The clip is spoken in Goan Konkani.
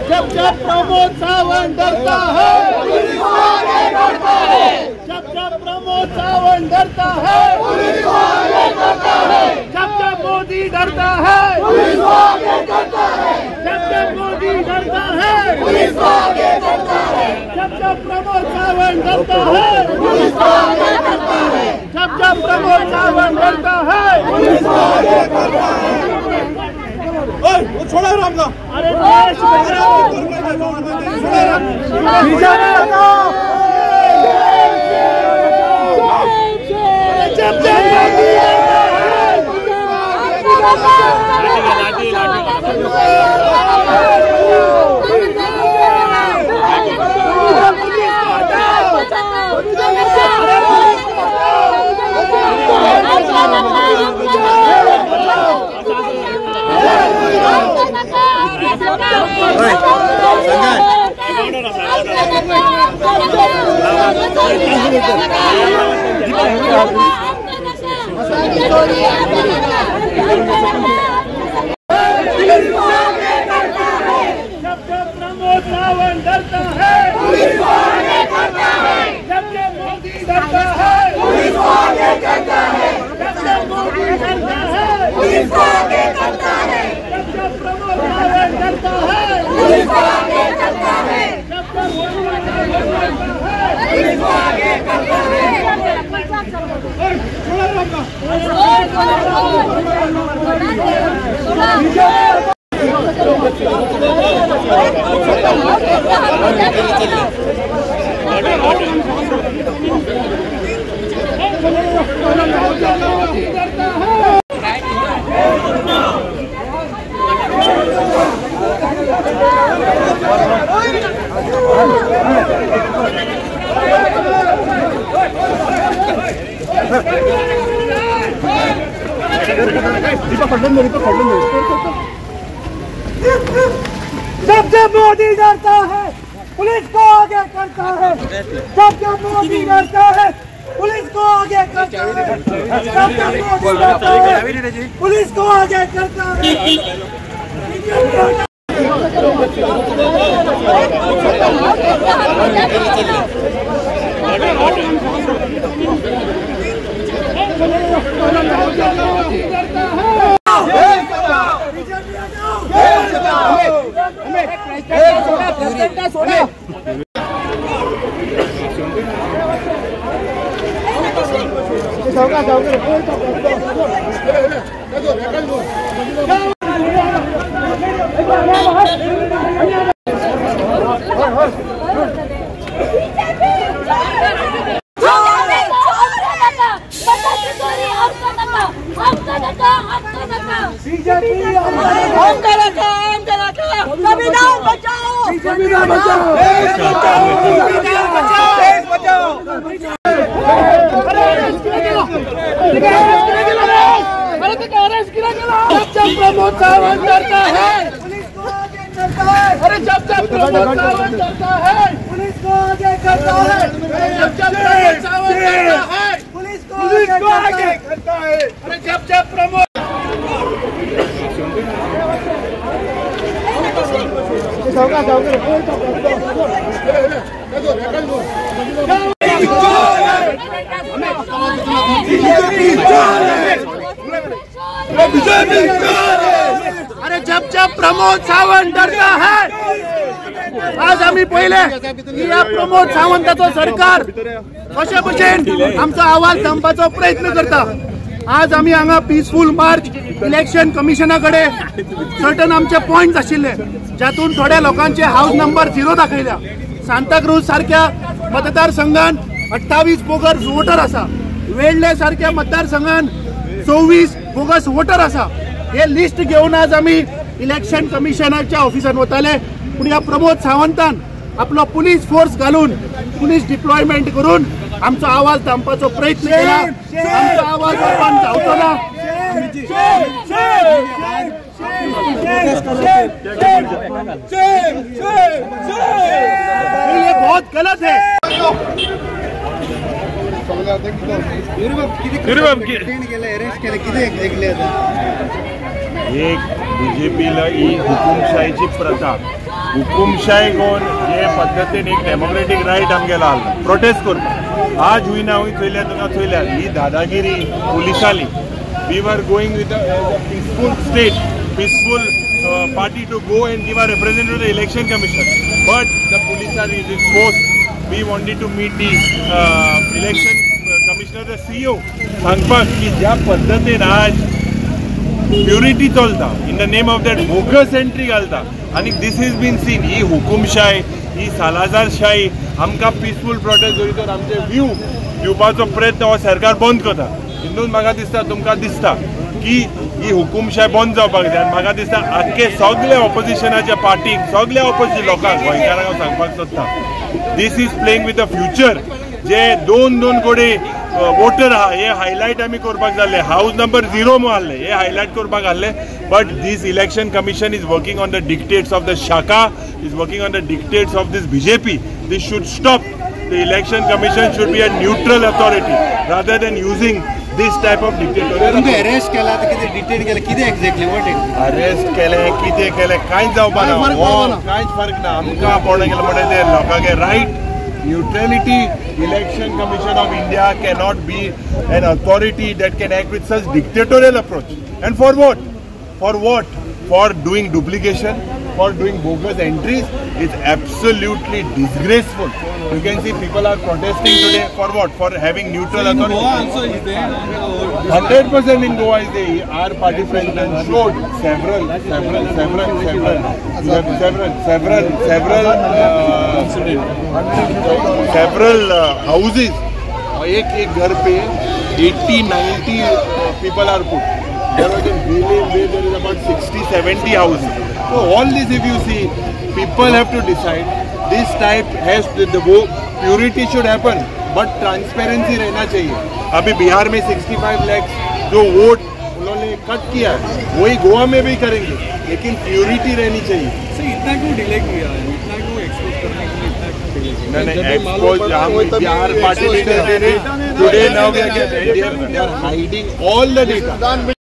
जब जब प्रमोद सावंत डरता है पुलिस को आगे करता है। जब जब प्रमोद सावंत डरता है पुलिस को आगे करता है। जब जब मोदी डरता है पुलिस को आगे करता है। जब जब मोदी डरता है पुलिस को आगे करता है। जब जब प्रमोद सावंत डरता है पुलिस को आगे करता है। जब जब प्रमोद सावंत डरता है पुलिस को आगे करता है। छोड़ा राम का। अरे देश बचाओ, जब जब मोदी डरता है जब जब प्रमोद सावंत डरता है पुलिस को आगे करता है। जब जब मोदी डरता है पुलिस को आगे करता है। जब जब मोदी डरता है पुलिस को आगे करता है। जब जब प्रमोद सावंत डरता है पुलिस को आगे करता है। जब जब मोदी डरता है पुलिस को आगे करता है। जब जब मोदी डरता है पुलिस को आगे करता है। जब जब मोदी डरता है पुलिस को आगे करता है। जब जब मोदी डरता है पुलिस को आगे करता है। संविधान बचाओ, संविधान बचाओ, देश बचाओ, देश बचाओ। जब जब प्रमोद सावंत डरता है पुलिस को आगे करता है। अरे जब जब प्रमोद सावंत डरता है पुलिस को आगे करता है। जब जब प्रमोद सावंत डरता है पुलिस को आगे करता है। अरे जब जब प्रमोद अरे जब जब प्रमोद सावंत डरता है। आज आम्ही पहिले की ह्या प्रमोद सावंताचो सरकार कशे भशेन आमचो आवाज थांबपाचो प्रयत्न करता। आज आमी हांगा पीसफूल मार्च इलेक्शन कमिशना कडेन सर्टन आमचे पॉयंट्स आशिल्ले जातून थोड्या लोकांचे हाऊस नंबर 0 दाखयल्या। सांताक्रूज सारक्या मतदारसंघान 28 बोगस वोटर आसा, वेडले सारक्या मतदारसंघान 24 बोगस वोटर आसा। हे लिस्ट घेवन आज आमी इलेक्शन कमिशनाच्या ऑफिसान वताले, पूण ह्या प्रमोद सावंतान आपलो पुलीस फोर्स घालून पुलीस डिप्लॉयमेंट करून आमचो आवाज थांबपाचो प्रयत्न केला। आमचो आवाज बंद जावचो ना। ये बहुत गलत है। 1, बीजेपीला ही हुकुमशाहीची प्रथा, हुकुमशाही करून जे पद्दतीन एक डेमोक्रेटीक रायट आमगेलो आसलो प्रोटेस्ट करपाक, आज हुंय ना हुंय चोयल्या तुका चोयल्या ही दादागिरी पुलिसांली. We are going with a peaceful state, peaceful party to go and give a representative to the election commission, but the police are using force. We wanted to meet the election commissioner, the CEO, सांगपाक की ज्या पद्दतीन आज प्युरिटी चलता in the name of that bogus entry घालता आनी this is been seen. ही हुकुमशाय, ही सालाजारशाही आमकां पिसफूल प्रोटेस्ट करीत तर आमचे व्यू दिवपाचो प्रयत्न हो सरकार बंद करता. हिंदून म्हाका दिसता, तुमकां दिसता की ही हुकुमशाय बंद जावपाक जाय. आनी म्हाका दिसता आख्खे सगळे ऑपोजिशनाच्या पार्टीक, सगळे ऑपोजिशन लोकांक, गोंयकारांक हांव सांगपाक सोदता, this is playing with the future. जे 2-2 कोटी वोटर आहा हे हायलायट आमी करपाक जाल्ले, हावज नंबर 0 म्हूण आहले हे हायलायट करपाक आहले. But this election commission is working on the dictates of the शाखा, is working on the dictates of this BJP. This should stop. The election commission should be a neutral authority rather than using this type of dictatorial. Arrest केला कितें डिटेन केलें कितें एक्झॅक्टली what arrest केलें कितें केलें कांयच जावपा ना, कांयच फरक ना. आमकां पळोवंक गेलें म्हणल्यार ते लोकांक right neutrality. Election Commission of India cannot be an authority that can act with such dictatorial approach. And for what? For what? For doing duplication, for doing bogus entries. It's absolutely disgraceful. You can see people are protesting today for what? For having neutral authority. Goa also is there. 100% in Goa is there. Our party president showed several houses. एक एक घर pay 80-90 people are put. There was in Belém where there is about 60-70 houses. So all this, if you see, people have to decide. This type has the purity should happen, but transparency रहना चाहिए. अभी बिहार में 65 लाख जो वोट उन्होंने कट किया है, वही गोवा में भी करेंगे, लेकिन प्योरिटी रहनी चाहिए. सर इतना क्यों डिले किया है, इतना क्यों एक्सपोज करने के लिए इतना क्यों डिले किया? नहीं, expose Hum Bihar party leader today now they are hiding all the data.